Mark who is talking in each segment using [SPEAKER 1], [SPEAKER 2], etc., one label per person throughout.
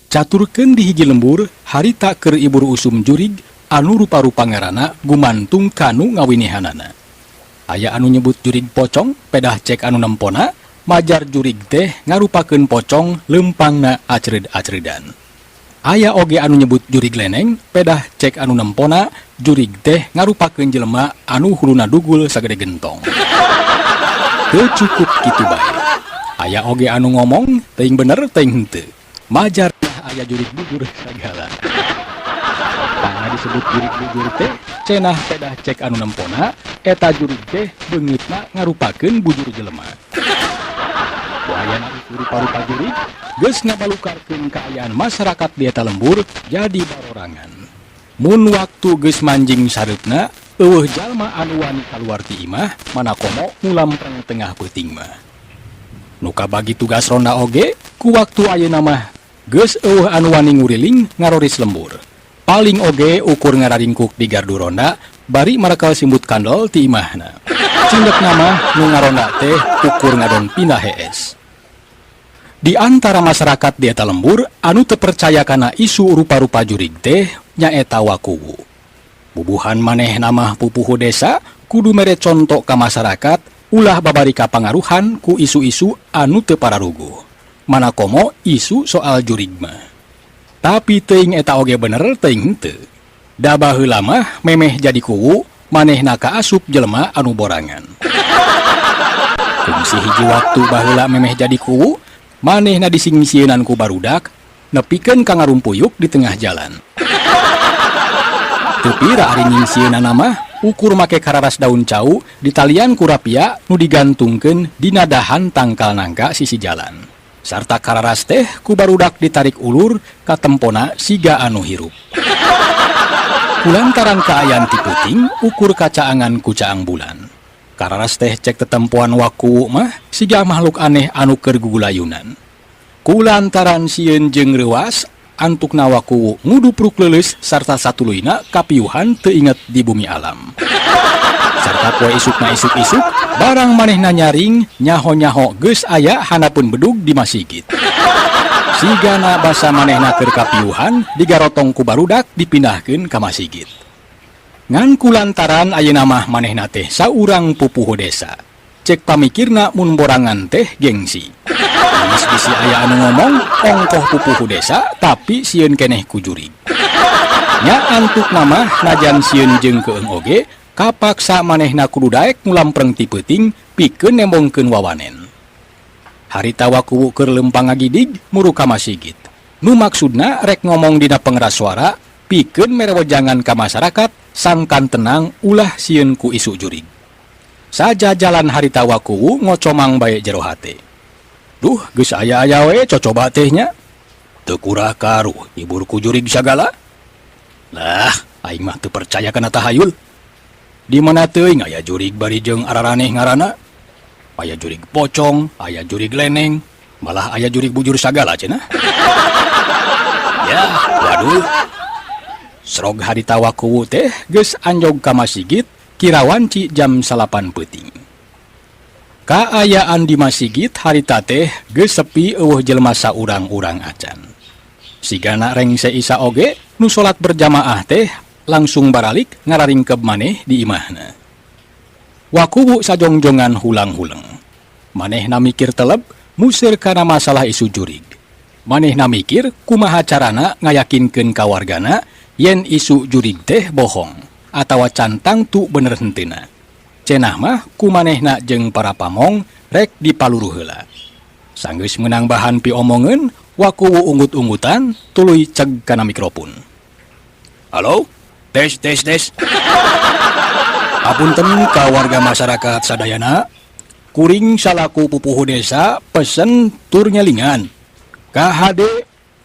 [SPEAKER 1] Caturkeun di hiji lembur harita keur ibur usum jurig anu rupa-rupa ngaranna gumantung kanu ngawinihanana. Aya anu nyebut jurig pocong, pedah cek anu nempona, majar jurig teh ngarupakeun pocong lempangna acreud-acreudan. Aya oge anu nyebut jurig leneng, pedah cek anu nempona, jurig teh ngarupakeun jelema anu huluna dugul sagede gentong. Teu cukup kitu bae. Aya oge anu ngomong teuing bener teuing henteu. Majar aya jurig bujur sagala. Pangna disebut jurig bujur teh cenah pedah cek anu nempona, eta jurig teh beungeutna ngarupakeun bujur jelema. Ku ayana rupa-rupa jurig geus ngabalukarkeun kaayaan masyarakat di eta lembur jadi barorangan. Mun waktu geus manjing sareupna, euweuh jalma anu wani kaluar ti imah, mana komo ngulampreng tengah peuting mah. Nu kabagi tugas ronda oge ku waktu ayeuna mah geus euweuh anu wani nguriling ngaroris lembur. Paling oge ukur ngararingkuk di gardu ronda bari marakal simbut kandel ti imahna. Cindekna mah nu ngaronda teh ukur ngadon pindah hees. Di antara masyarakat di eta lembur anu teu percaya kana isu rupa-rupa jurig teh nyaeta Wakuwu. Bubuhan manehna mah pupuhu desa kudu mere conto ka masyarakat ulah babari kapangaruhan ku isu-isu anu teu pararuguh. Mana komo isu soal jurig mah. Tapi teuing eta oge bener teuing henteu. Da baheula mah memeh jadi kuwu manehna kaasup jelema anu borangan. Kungsi hiji waktu baheula memeh jadi kuwu, manehna disingsieunan ku barudak nepikeun ka ngarumpuyuk di tengah jalan. Teu pira ari nyingsieunan mah ukur make kararas daun cau ditalian ku rapia nu digantungkeun dina dahan tangkal nangka sisi jalan. Sarta kararas teh ku barudak ditarik ulur katempona siga anu hirup. Kulantaran kaayaan ti peuting ukur kacaangan ku caang bulan. Kararas teh cek tetempoan Wakuwu mah siga makhluk aneh anu keur gugulayunan. Kulantaran sieun jeung reuas, antukna Wakuwu ngudupruk leuleus sarta satuluyna kapiuhan teu inget di bumi alam. Sarta poe isukna isuk-isuk, barang manehna nyaring, nyaho-nyaho geus aya handapeun bedug di masigit. Sigana basa manehna keur kapiuhan digarotong ku barudak dipindahkeun ka masigit. Ngan kulantaran ayeuna mah manehna teh saurang pupuhu desa. Cek pamikirna mun borangan teh gengsi. Geus bisi aya anu ngomong ongkoh pupuhu desa tapi sieun keneh ku jurig. Nya antukna mah najan sieun jeung keung oge, kapaksa manehna kudu daek ngulampreng ti peuting pikeun nembongkeun wawanen. Harita Wakuwu keur lempang ngagidig muru ka masigit. Nu maksudna rek ngomong dina pengeras suara pikeun mere wejangan ka masyarakat sangkan tenang ulah sieun ku isu jurig. Saja jalan harita Wakuwu ngocomang bae jero hate. Duh, geus aya-aya we cocoba teh nya. Teu kurah karuh hibur ku jurig sagala. Lah, aing mah teu percaya kana tahayul. Di mana teuing aya jurig bari jeung araraneh ngaranna? Aya jurig pocong, aya jurig leneng, malah aya jurig bujur sagala cenah. Ya, waduh. Srog harita Wakuwu teh geus anjog ka masigit kira wanci jam 9 peuting. Kaayaan di masigit harita teh geus sepi, euweuh jelema saurang-urang acan. Sigana rengse Isa oge nu salat berjamaah teh langsung baralik ngararingkeb maneh di imahna. Wakuwu sajongjongan hulang-huleng. Manehna mikir teleb museur kana masalah isu jurig. Manehna mikir kumaha carana ngayakinkeun ka wargana yen isu jurig teh bohong atawa can tangtu bener henteuna. Cenah mah ku manehna jeung para pamong rek dipaluruh heula. Sanggeus meunang bahan piomongeun, Wakuwu unggut-unggutan tuluy ceg kana mikrofon. Halo? Tes, tes, tes. Apunten ka warga masyarakat sadayana. Kuring salaku pupuhu desa pesen tur ngelingan. KHD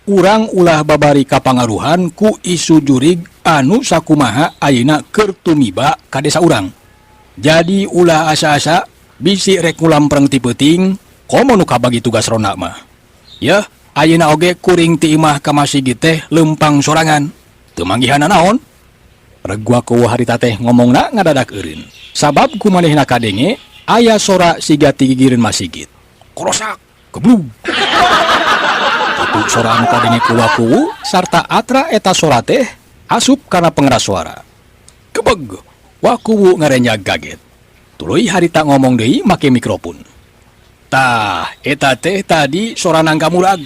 [SPEAKER 1] urang ulah babari kapangaruhan ku isu jurig anu sakumaha ayeuna keur tumiba ka desa urang. Jadi ulah asa-asa bisi rek ngulampreng ti peuting, komo nu kabagi tugas ronda mah. Ya, ayeuna oge kuring ti imah ka masigit teh lempang sorangan. Teu manggihan naon. Reg Wakuwu harita teh ngomongna ngadadak eureun. Sabab ku manehna kadenge aya sora siga ti gigireun masigit. Korosak, geblug. Kitu sora anu kadenge ku Wakuwu sarta atra eta sora teh asup kana pengeras suara. Gebeg! Wakuwu ngarenjag kaget. Tuluy harita ngomong deui make mikropon. Tah, eta teh tadi sora nangka murag.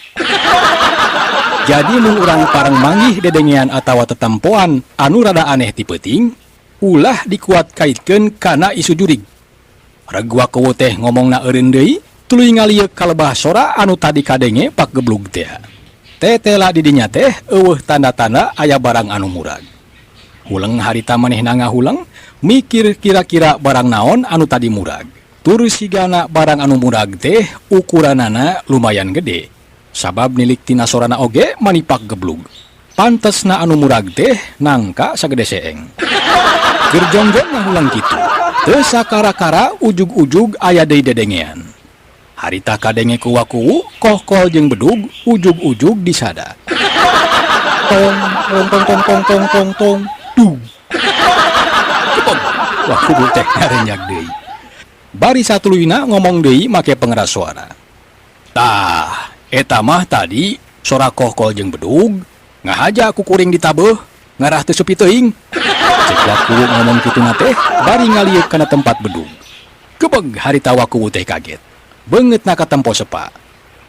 [SPEAKER 1] Jadi mun urang pareng manggih dedengean atawa tetempoan anu rada aneh ti peuting, ulah dikuat kaitkeun kana isu jurig. Reg Wakuwu teh ngomongna eureun deui, tuluy ngalieuk ka lebah sora anu tadi kadenge pak geblug teh. Tetela di dinya teh euweuh tanda-tanda aya barang anu murag. Huleng harita manehna ngahuleng, mikir kira-kira barang naon anu tadi murag. Tur sigana barang anu murag teh ukuranana lumayan gede. Sabab nilik tina sorana oge manipak geblug. Pantesna anu murag teh nangka sagede seeng. Keur jongjon ngahuleng kitu, teu sakara-kara ujug-ujug aya deui dedengean. Harita kadenge ku Wakuwu, kohkol jeung bedug ujug-ujug disada. Tong tong tong tong tong tong tong tong dung. Gebeg! Wakuwu teh ngarenjag deui. Bari satuluyna ngomong deui make pengeras suara. Tah, eta mah tadi sora kohkol jeung bedug ngahaja ku kuring ditabeuh ngarah teu sepi teuing. Cek Wakuwu ngomong kituna teh bari ngalieuk kana tempat bedug. Gebeg harita Wakuwu teh kaget. Beungeutna katempo sepa.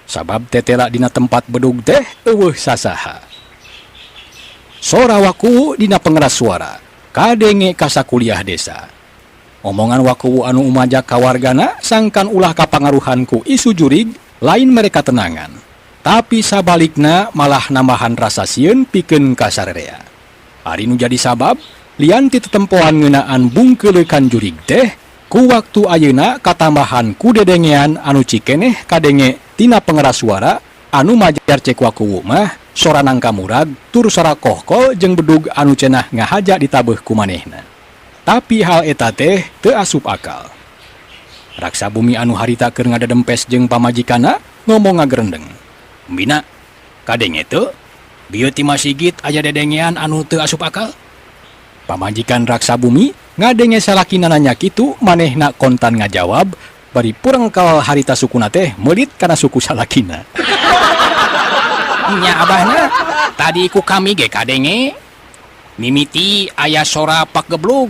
[SPEAKER 1] Sabab tetela dina tempat bedug teh euweuh sasaha. Sora Wakuwu dina pengeras suara kadenge ka sakuliah desa. Omongan Wakuwu anu umajak ka wargana sangkan ulah kapangaruhan ku isu jurig lain mere katenangan. Tapi sabalikna malah nambahan rasa sieun pikeun ka sarerea. Ari nu jadi sabab lian ti tetempoan ngeunaan bungkeuleukan jurig teh ku waktu ayeuna katambahan ku dedengean anu cikeneh kadenge tina pengeras suara anu majar cek Wakuwu mah sora nangka murag tur sora kohkol jeung bedug anu cenah ngahaja ditabeuh ku manehna. Tapi hal eta teh teu asup akal. Raksa Bumi anu harita keur ngadedempes jeung pamajikanna ngomong ngagerendeng. Bina, kadenge teu? Bieu ti masigit aya dedengean anu teu asup akal. Pamajikan Raksa Bumi ngadenge salakina nanya kitu, manehna kontan ngajawab bari purengkel harita sukuna teh meulit kana suku salakina. Nya abahna, tadi ku kami ge kadenge. Mimiti aya sora pak geblug.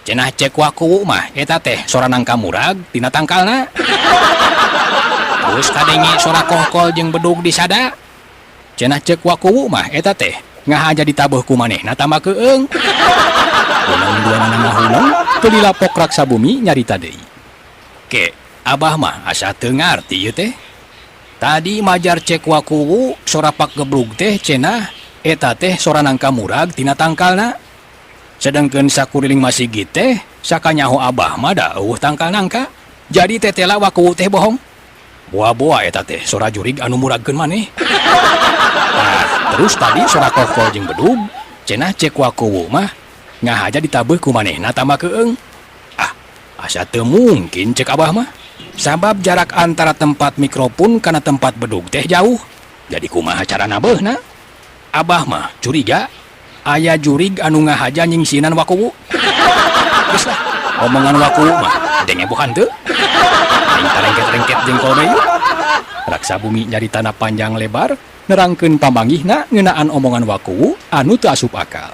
[SPEAKER 1] Cenah cek Wakuwu mah eta teh sora nangka murag tina tangkalna. Terus kadenge sora kohkol jeung bedug disada. Cenah cek Wakuwu mah eta teh ngahaja ditabeuh ku manehna tambah keung. Beunang duanana ngahuleng, teu lilapok Raksa Bumi nyarita deui. Ke, abah mah asa teu ngarti ieu teh. Tadi majar cek Wakuwu sora pak geblug teh cenah eta teh sora nangka murag tina tangkalna. Sedangkeun sakuriling masigit teh sakanyaho abah mah da euweuh tangkal nangka. Jadi tetela Wakuwu teh bohong. Boa-boa eta teh sora jurig anu muragkeun maneh. Nah, terus tadi sora kohkol jeung bedug cenah cek Wakuwu mah ngahaja ditabeuh ku manehna tambah keung. Ah, asa teu mungkin cek abah mah. Sabab jarak antara tempat mikrofon kana tempat bedug teh jauh. Jadi kumaha cara nabeuhna? Abah mah curiga aya jurig anu ngahaja nyingsinan Wakuwu. Geus lah, omongan Wakuwu mah denge bukan teu. Aing tarengket-rengket jengkol deui. Raksa Bumi nyaritana panjang lebar nerangkeun pamanggihna ngeunaan omongan Wakuwu anu teu asup akal.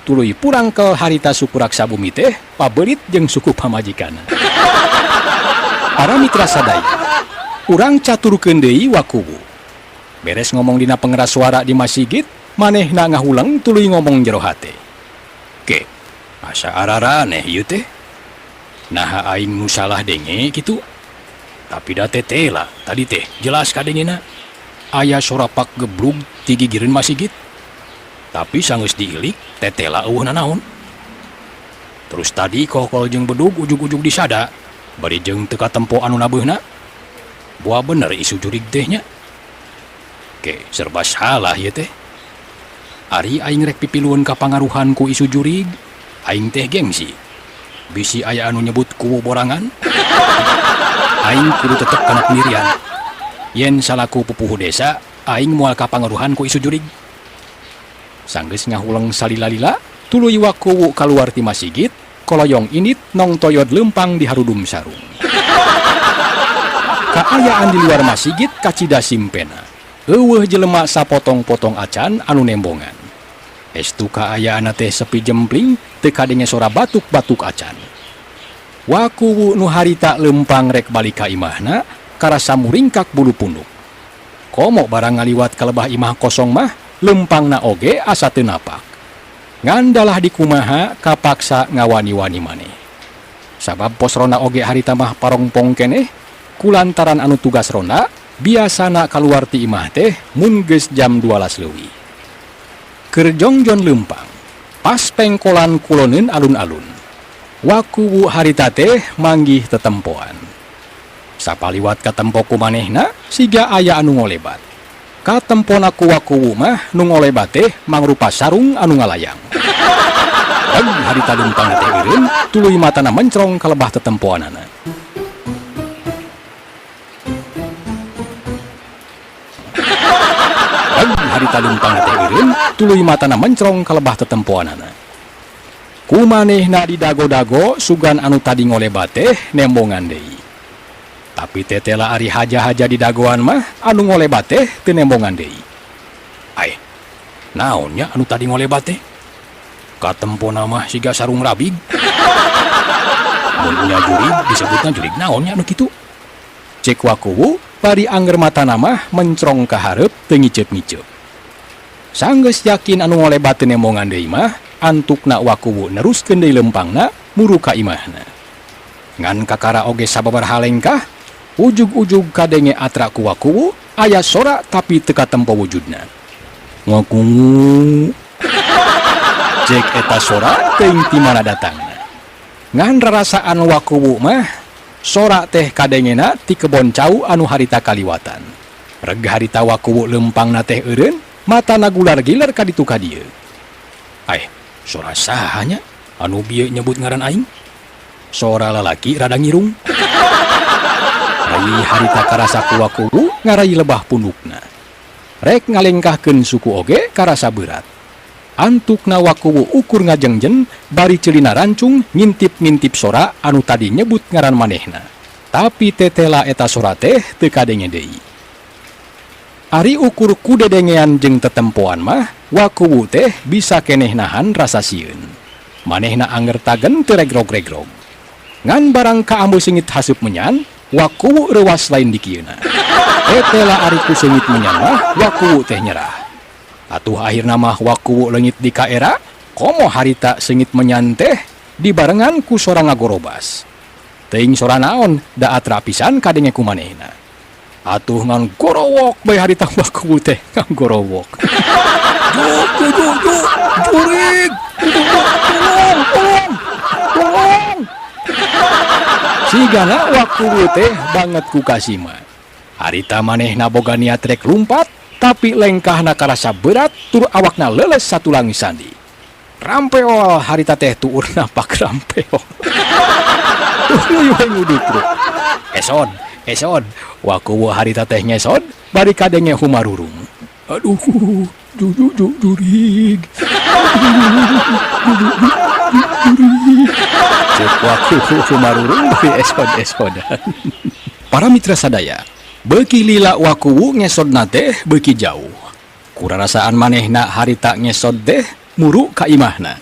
[SPEAKER 1] Tuluy purangkel harita suku Raksa Bumi teh pabelit jeung suku pamajikanna. Para mitra sadaya, urang caturkeun deui Wakuwu. Beres ngomong dina pengeras suara di masigit, manehna ngahuleng tuluy ngomong jero hate. Ke, asa araraneh ieu teh. Naha aing nu salah denge kitu. Tapi da tetela tadi teh jelas kadengena. Aya sora pak geblug ti gigireun masigit. Tapi sanggeus diilik tetela euweuh nanaon. Terus tadi kohkol jeung bedug ujug-ujug disada, bari jeung teu katempo anu nabeuhna. Boa bener isu jurig teh nya. Ke, serba salah ieu teh. Ari aing rek pipilueun kapangaruhan ku isu jurig, aing teh gengsi. Bisi aya anu nyebut kuwu borangan. Aing kudu tetep kana pendirian. Yen salaku pupuhu desa, aing moal kapangaruhan ku isu jurig. Sanggeus ngahuleng salila-lila, tuluy Wakuwu kaluar ti masigit, koloyong indit nong toyod leumpang di harudum sarung. Kaayaan di luar masigit kacida simpena. Euweuh jelema sapotong-potong acan anu nembongan. Estu kaayaanna teh sepi jempling, teu kadenge sora batuk-batuk acan. Wakuwu nu harita lempang rek balik ka imahna, karasa muringkak bulu punduk. Komo barang ngaliwat ka lebah imah kosong mah, lempangna oge asa teu napak. Ngan dalah dikumaha kapaksa ngawani-wani maneh. Sabab pos ronda oge harita mah parongpong keneh, kulantaran anu tugas ronda biasana kaluar ti imah teh mun geus jam 12 leuwih. Keur jongjon lempang, pas pengkolan kuloneun alun-alun. Wakuwu harita teh manggih tetempoan. Sapaliwat katempo ku manehna siga aya anu ngolebat. Katempona ku wakuwu mah nu ngolebat teh mangrupa sarung anu ngalayang. Reg harita lempang teh eureun, tuluy matana mencrong ka lebah tetempoanana. Reg harita lempang teh eureun, tuluy matana mencrong ka lebah tetempoanana. Ku manehna didago-dago sugan anu tadi ngolebat teh nembongan deui. Tapi tetela ari haja-haja di dagoan mah anu ngolebat teh teu nembongan deui. Aeh, naonnya anu tadi ngolebat teh? Katempona mah siga sarung rabig. Mun nya jurig disebutna jurig naonnya anu kitu? Cek wakuwu bari anger matana mah mencrong ka hareup teu ngiceup-ngiceup. Sanggeus yakin anu ngolebat teu nembongan deui mah, antukna wakuwu neruskeun deui lempangna muru ka imahna. Ngan kakara oge sababaraha lengkah, ujug-ujug kadenge atra ku wakuwu aya sora tapi teu katempo wujudna. Wakuwu. Cek eta sora teuing ti mana datangna. Ngan rarasaan wakuwu mah sora teh kadengena ti kebon cau anu harita kaliwatan. Reg harita wakuwu lempangna teh eureun, matana gular-gilar ka ditu ka dieu. Aeh, sora saha nya anu bieu nyebut ngaran aing? Sora lalaki rada ngirung. Rai harita karasa ku wakuwu ngarai lebah pundukna. Rek ngalengkahkeun suku oge karasa berat. Antukna wakuwu ukur ngajengjen bari ceulina rancung ngintip-ngintip sora anu tadi nyebut ngaran manehna. Tapi tetela eta sora teh teu kadenge deui. Ari ukur ku dedengean jeung tetempoan mah wakuwu teh bisa keneh nahan rasa sieun. Manehna anger tagen teu regrog-regrog. Ngan barang kaambu seungit haseup menyan, wakuwu reuwas lain dikieuna. Tetela ari ku seungit menyan mah wakuwu teh nyerah. Atuh akhirna mah wakuwu leungit di kaera, komo harita seungit menyan teh dibarengan ku sora ngagorobas. Teuing sora naon da atra pisan kadenge ku manehna. Atuh ngan gorowok bae harita wakuwu teh ngagorowok. Juk juk juk juk jurig. Tolong tolong tolong. Sigana wakuwu teh banget ku kasima. Harita manehna boga niat rek lumpat, tapi lengkahna karasa berat tur awakna leuleus satulang sandi. Rampeol harita teh tuur napak rampeol. Tuluy we ngudutruk. Esod, esod, wakuwu harita teh ngesod bari kadenge humarurung. Aduh, ju ju ju jurig. Jurig. Cek wakuwu humarurung bari esod-esodan. Para mitra sadaya, beuki lila wakuwu ngesodna teh beuki jauh. Kurarasaan manehna harita ngesod teh muru ka imahna.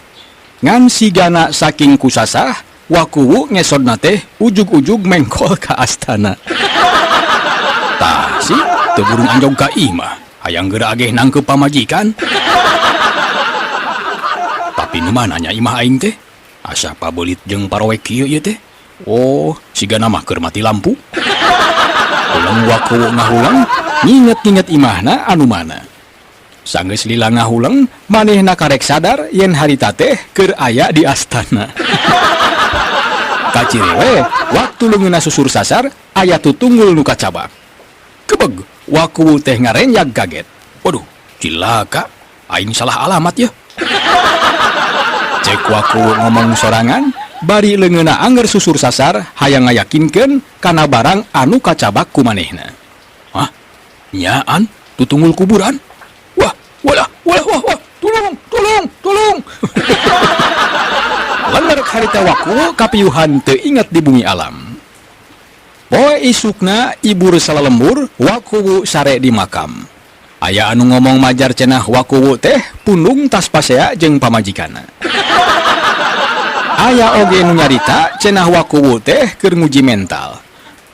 [SPEAKER 1] Ngan sigana saking kusasah, wakuwu ngesodna teh ujug-ujug mengkol ka astana. Tah si teu burung anjog ka imah, hayang geura ageh nangkeup pamajikan. Tapi nu mana nya imah aing teh? Asa pabelit jeung parowek kieu ieu teh. Oh, sigana mah keur mati lampu. Ulang wakuwu ngahuleng, nginget-nginget imahna anu mana. Sanggeus lila ngahuleng, manehna karek sadar yen harita teh keur aya di astana. Kaciri we, waktu leungeunna susur sasar, aya tutunggul nu kacabak. Kebeg, wakuwu teh ngarenjag kaget. Waduh, cilaka, aing salah alamat ya. Cek wakuwu ngomong sorangan, bari leungeunna anger susur sasar hayang ngayakinkeun kana barang anu kacabak ku manehna. Hah? Nyaan tutunggul kuburan? Wah, walah, walah, wah, wah, tolong, tolong, tolong. Lenger harita wakuwu kapiuhan teu inget di bumi alam. Poe isukna ibur salalembur wakuwu sare di makam. Aya anu ngomong majar cenah Wakuwu teh pundung tas pasea jeung pamajikanna. Aya oge nu nyarita cenah Wakuwu teh keur nguji mental.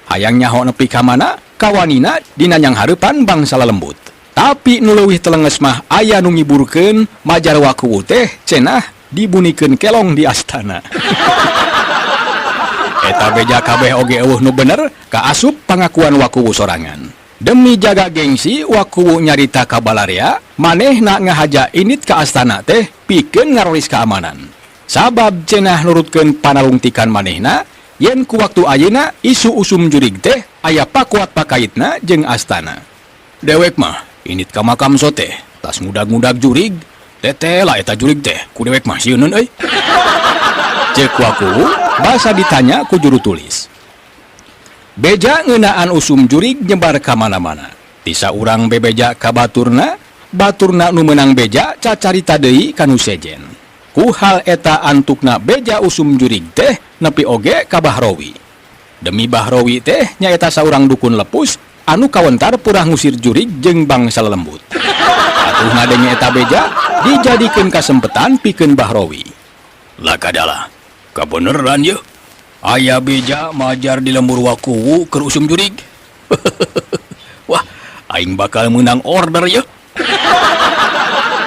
[SPEAKER 1] Hayang nyaho nepi ka mana kawanina dina nyanghareupan bangsa lelembut. Tapi nu leuwih telenges mah aya nu ngiburkeun majar Wakuwu teh cenah dibunikeun kelong di astana. Eta beja kabeh oge euweuh nu bener kaasup pangakuan Wakuwu sorangan. Demi jaga gengsi Wakuwu nyarita ka balarea manehna ngahaja init ka astana teh pikeun ngaroris keamanan. Sabab cenah nurutkeun panalungtikan manehna yen ku waktu ayeuna isu usum jurig teh aya pakuat pakaitna jeung astana. Dewek mah init ka makam sote tas ngudag-ngudag jurig teteh lah eta jurig teh ku dewek mah sieuneun euy. Cek Wakuwu basa ditanya ku juru tulis. Beja ngeunaan usum jurig nyebar ka mana-mana. Tisa urang bebeja ka baturna, baturna nu meunang beja cacarita deui ka nu sejen. Ku hal eta antukna beja usum jurig teh nepi oge ka Bahrowi. Demi Bahrowi teh nyaeta saurang dukun lepus anu kawentar purah ngusir jurig jeung bangsa lelembut. Atuh ngadenge eta beja dijadikeun kasempetan pikeun Bahrowi. Lah kadalah, kabeneran yeuh. Aya beja majar di lembur Wakuwu keur usum jurig. Wah, aing bakal meunang order yeuh.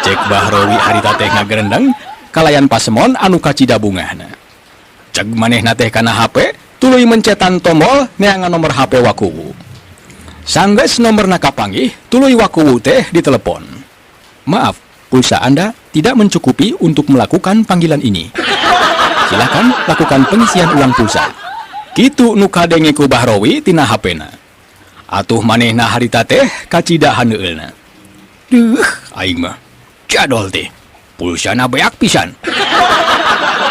[SPEAKER 1] Cek Bahrowi harita teh ngagerendeng kalayan pasemon anu kacida bungahna. Cek manehna teh kana HP, tuluy mencetan tombol neangan nomor HP Wakuwu. Sanggeus nomorna kapanggih, tuluy Wakuwu teh ditelepon. Maaf, pulsa Anda tidak mencukupi untuk melakukan panggilan ini. Silakan lakukan pengisian ulang pulsa. Kitu nu kadenge ku Bahrowi tina HP-na. Atuh manehna harita teh kacida haneueulna. Duh, aing mah jadol teh. Pulsana beak pisan.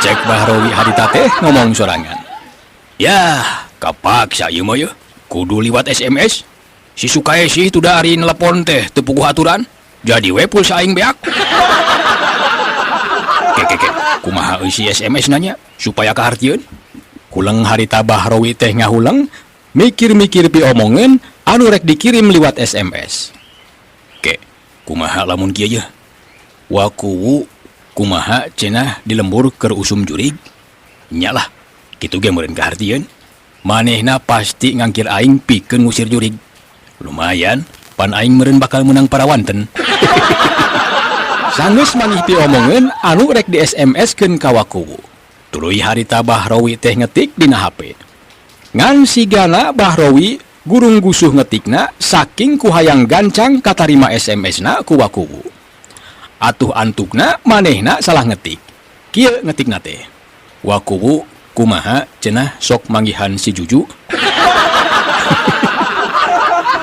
[SPEAKER 1] Cek Bahrowi harita teh ngomong sorangan. Yah, kapaksa ieu mah yeuh. Kudu liwat SMS. Si Sukaesih tuh ari nelepon teh teu puguh aturan. Jadi we pulsa aing beak. Ke ke ke, kumaha eusi SMS nanya supaya kahartieun? Huleng harita Bahrowi teh ngahuleng, mikir-mikir piomongeun anu rek dikirim liwat SMS. Ke, kumaha lamun kieu yeuh? Wakuwu kumaha cenah di lembur keur usum jurig? Nya lah, kitu ge meureun kahartieun. Manehna pasti ngangkir aing pikeun ngusir jurig. Lumayan, pan aing meureun bakal menang parawanten. Sanggeus manggih piomongeun anu rek di SMS-keun ka Wakuwu. Tuluy harita Bahrowi teh ngetik dina HP. Ngan sigana Bahrowi gurung gusuh ngetikna saking ku hayang gancang katarima SMS-na ku Wakuwu. Atuh antukna manehna salah ngetik. Kieu ngetikna teh. Wakuwu kumaha cenah sok manggihan si Juju.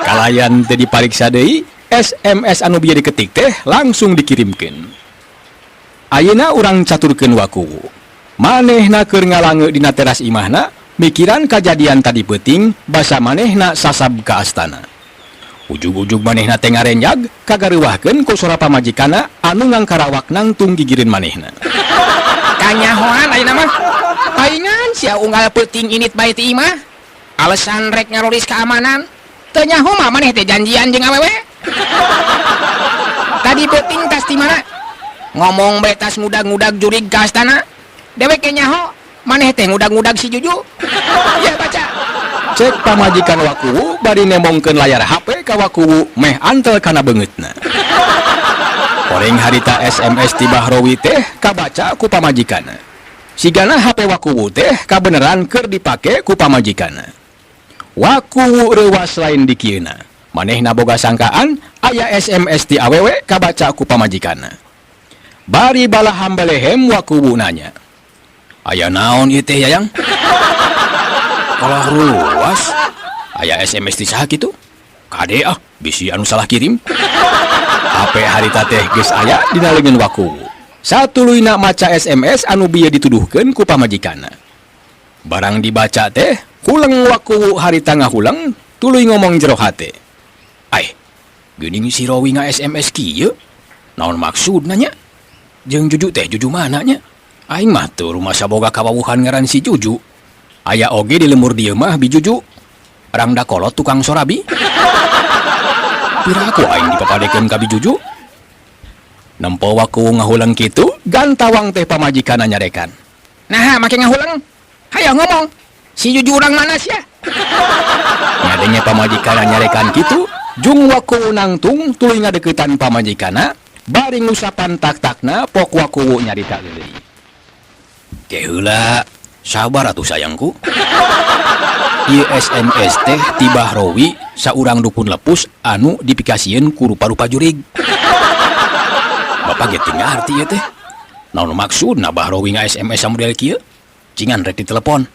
[SPEAKER 1] Kalayan teh dipariksa deui, SMS anu bieu diketik teh langsung dikirimkeun. Ayeuna urang caturkeun Wakuwu. Manehna keur ngalange dina teras imahna, mikiran kajadian tadi peuting basa manehna sasab ka astana. Ujug-ujug manehna teh ngarenjag kagareuwahkeun ku sora pamajikanna anu ngangkarawak nangtung gigireun manehna.
[SPEAKER 2] Kanyahoan ayeuna mah. Paingan sia unggal peuting init bae ti imah. Alasan rek ngaroris keamanan. Teu nyaho mah maneh teh janjian jeung awewe. Tadi peuting tas di mana? Ngomong bae tas ngudag-ngudag jurig ka astana. Dewek ge nyaho maneh teh ngudag-ngudag si Juju. Ya baca.
[SPEAKER 1] Cek pamajikan Wakuwu bari nemongkeun layar HP ka Wakuwu meh antel kana beungeutna. Horeng harita SMS ti Bahrowi teh kabaca ku pamajikanna. Sigana HP Wakuwu teh kabeneran keur dipake ku pamajikanna. Wakuwu reuwas lain dikieuna. Manehna boga sangkaan aya SMS ti awewe kabaca ku pamajikanna. Bari balaham belehem Wakuwu nanya. Aya naon ieu teh, Yayang? Kalah ruas. Aya SMS ti saha kitu? Kade ah, bisi anu salah kirim. HP harita teh geus aya dina leungeun Wakuwu. Satuluyna maca SMS anu bieu dituduhkeun ku pamajikanna. Barang dibaca teh, huleng Wakuwu harita ngahuleng, tuluy ngomong jero hate. Ai, geuning si Rowi nga SMS kieu? Naon maksudna nya? Jeung Juju teh Juju mana nya? Aing mah teu rumasa boga kawawuhan ngaran si Juju. Aya oge di lembur dieu mah bi Juju. Rangda kolot tukang sorabi. Piraku aing dipapadekeun ka Bi Juju. Nempo Wakuwu ngahuleng kitu, gantawang teh pamajikanna nyarekan.
[SPEAKER 2] Naha make ngahuleng? Hayo ngomong. Si Juju urang mana sia?
[SPEAKER 1] Ngadenge pamajikanna nyarekan kitu, jung Wakuwu nangtung tuluy ngadeuketan pamajikanna, bari ngusapan tak-takna pok Wakuwu nyarita deui. Ke heula, sabar atuh sayangku. Ieu SMS teh ti Bahrowi saurang dukun lepus anu dipikasieun ku rupa-rupa jurig. Bapak ge teu ngarti ieu teh. Naon maksudna Bahrowi nga-SMS samodel kieu? Cingan rek ditelepon.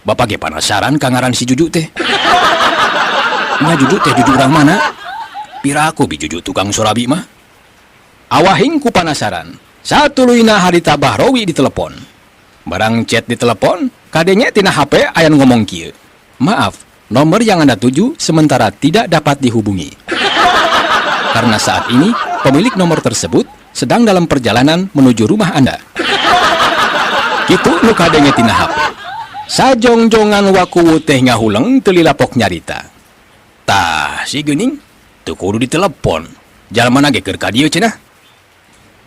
[SPEAKER 1] Bapak ge panasaran ka ngaran si Juju teh. Nya Juju teh Juju urang mana? Piraku Bi Juju tukang sorabi mah. Awahing ku panasaran. Satuluyna harita Bahrowi ditelepon. Barang chat ditelepon, kadenge tina HP aya nu ngomong kieu. Maaf, nomor yang Anda tuju sementara tidak dapat dihubungi. Karena saat ini pemilik nomor tersebut sedang dalam perjalanan menuju rumah Anda. Kitu nu kadenge tina HP. Sajongjongan Wakuwu teh ngahuleng teu lila pok nyarita. Tah, si geuning teu kudu ditelepon. Jalmana ge keur ka dieu cenah.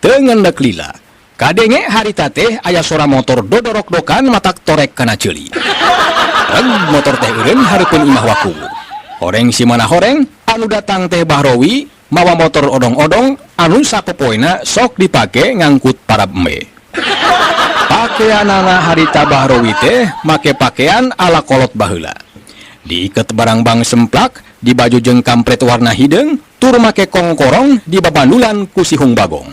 [SPEAKER 1] Teu ngendek lila. Kadenge harita teh aya sora motor dodorok-dokan matak torek kana ceuli. Reg motor teh eureun hareupeun imah Wakuwu. Horeng si mana horeng, anu datang teh Bahrowi mawa motor odong-odong anu sapopoena sok dipake ngangkut parab embe. Pakeanana harita Bahrowi teh make pakean ala kolot baheula. Diiket barangbang semplak, di baju jeung kampret warna hideung, tur make kongkorong di babandulan ku sihung bagong.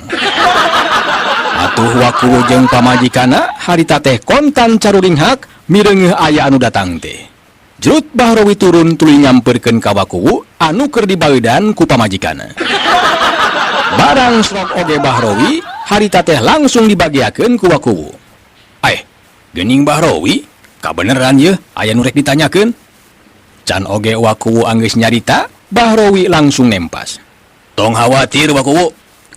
[SPEAKER 1] Atuh Wakuwu jeung pamajikanna harita teh kontan caruringhak mireungeuh aya anu datang teh. Jrut Bahrowi turun tuluy nyamperkeun ka Wakuwu anu keur dibaeudan ku pamajikanna. Barang srok oge Bahrowi harita teh langsung dibagiakeun ku Wakuwu. Eh, geuning Bahrowi, kabeneran yeuh aya nu rek ditanyakeun. Can oge Wakuwu anggeus nyarita, Bahrowi langsung nempas. Tong khawatir Wakuwu,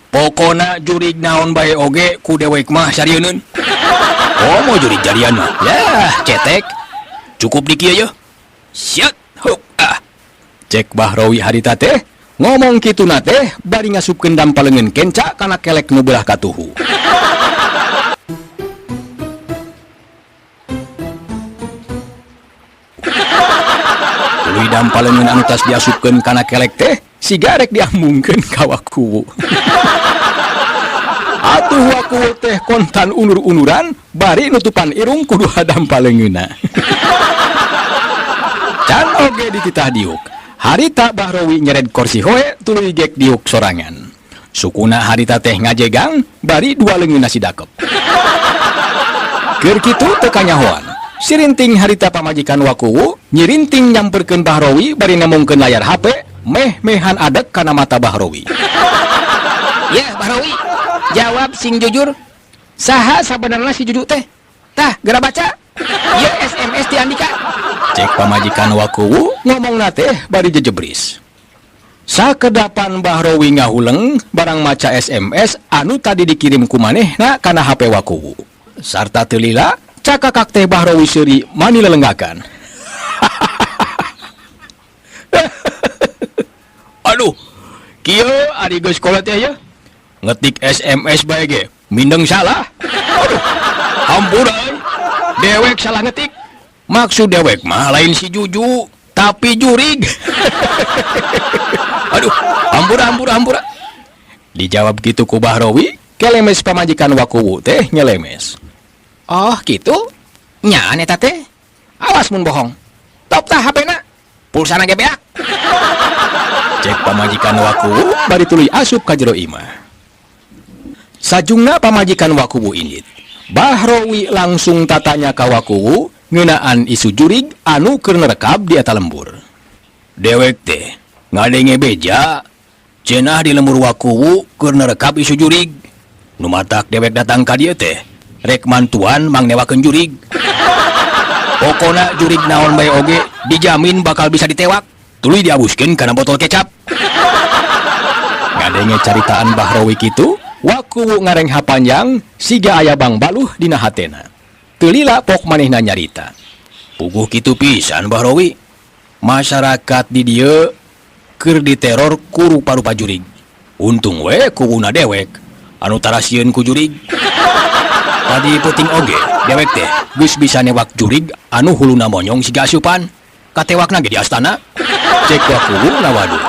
[SPEAKER 1] pokona jurig naon bae oge ku dewek mah sarieuneun. Komo jurig jarian mah, yah cetek. Cukup di kieu yeuh. Siat, hup, ah. Cek Bahrowi harita teh, ngomong kituna teh bari ngasupkeun dampaleungeun kenca kana kelek nu beulah katuhu. Tuluy dampaleungeun anu tas diasupkeun kana kelek teh, siga rek diambungkeun ka Wakuwu. Atuh Wakuwu teh kontan unur-unuran bari nutupan irung ku dua dampaleungeunna. Can oge dititah diuk. Harita Bahrowi nyered kursi hoe tuluy gek diuk sorangan. Sukuna harita teh ngajegang bari dua leungeunna sidakep. Keur kitu teu kanyahoan. Sirinting harita pamajikan Wakuwu nyirinting nyamperkeun Bahrowi bari nemongkeun layar HP meh-mehan adek kana mata Bahrowi.
[SPEAKER 2] Ya Bahrowi, jawab sing jujur. Saha sabenerna si Juju teh? Tah, geura baca. Ieu SMS ti Andika.
[SPEAKER 1] Cek pamajikan Wakuwu ngomongna teh bari jejebris. Sakedapan Bahrowi ngahuleng barang maca SMS anu tadi dikirim ku manehna kana HP Wakuwu. Sarta teu lila, cakakak teh Bahrowi seuri mani lelenggakan. Aduh, kieu ari geus kolot teh ye. Ngetik SMS bae ge mindeng salah. Aduh, hampura euy. Dewek salah ngetik. Maksud dewek mah lain si Juju, tapi jurig. Aduh, hampura hampura hampura. Dijawab gitu ku Bahrowi, kelemes pamajikan Wakuwu teh nyelemes.
[SPEAKER 2] Oh, gitu? Nya eta teh. Awas mun bohong. Top tah H P-na. Pulsana ge beak.
[SPEAKER 1] Cek pamajikan Wakuwu bari tuluy asup ka jero imah. Sajungna pamajikan Wakuwu indit. Bahrowi langsung tatanya ka Wakuwu ngeunaan isu jurig anu keur nerekab di eta lembur. Dewek teh ngadenge beja cenah di lembur Wakuwu keur nerekab isu jurig. Nu matak dewek datang ka dieu teh rek mantuan mangnewakeun jurig. Pokona jurig naon bae oge dijamin bakal bisa ditewak. Tuluy diabuskeun kana botol kecap. Ngadenge caritaan Bahrowi kitu, Wakuwu ngarengha panjang siga aya bang baluh dina hatena. Teu lila pok manehna nyarita. Puguh kitu pisan Bahrowi. Masyarakat di dieu Keur diteror ku rupa-rupa jurig. Untung we kuwuna dewek anu tara sieun ku jurig. Tadi peuting oge dewek teh geus bisa newak jurig anu huluna monyong siga asupan. Katewakna ge di astana. Cek Wakuwu ngawaduh.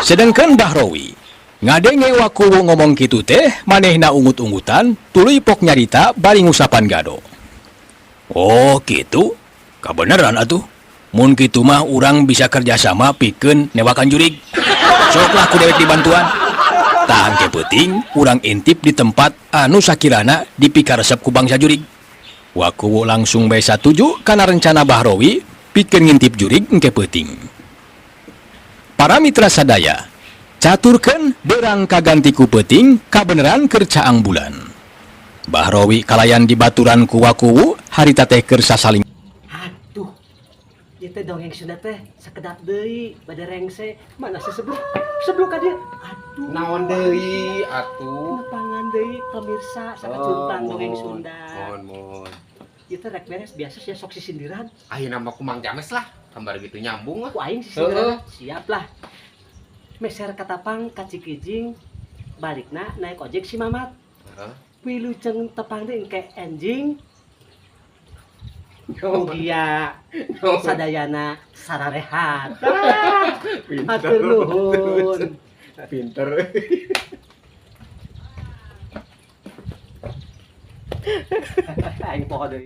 [SPEAKER 1] Sedengkeun Bahrowi ngadenge Wakuwu ngomong kitu teh manehna ungut-ungutan tuluy pok nyarita bari ngusapan gado. Oh kitu, kabeneran atuh. Mun kitu mah urang bisa kerjasama pikeun newakan jurig. Sok lah ku dewek dibantuan. Tah engke peuting urang intip di tempat anu sakirana dipikaresep ku bangsa jurig. Wakuwu langsung bae satuju kana rencana Bahrowi pikeun ngintip jurig engke peuting. Para mitra sadaya, caturkeun beurang kaganti ku peuting kabeneran keur caang bulan. Bahrowi kalayan dibaturan ku Wakuwu harita teh keur sasaling
[SPEAKER 3] Aduh, ieu teh dongeng Sunda teh sakedap deui bade rengse. Mana si sebluk? Sebluk ka dieu. Aduh.
[SPEAKER 4] Naon deui atuh?
[SPEAKER 3] Nepangan deui pemirsa sakacuntang dongeng
[SPEAKER 4] Mohon.
[SPEAKER 3] Sunda.
[SPEAKER 4] Mohon, mohon.
[SPEAKER 3] Ieu teh rek beres biasa sia sok sisindiran.
[SPEAKER 4] Ayeuna mah ku Mang James lah. Kambar gitu nyambung lah.
[SPEAKER 3] Ku aing sisindiran. Siap lah. Meser katapang ka Cikijing, balikna naik ojek si Mamat.
[SPEAKER 4] Heeh.
[SPEAKER 3] Wilujeng tepang deui engke enjing. Mugia sadayana sararehat. Ah, hatur nuhun.
[SPEAKER 4] Pinter.
[SPEAKER 3] Aing poho deui.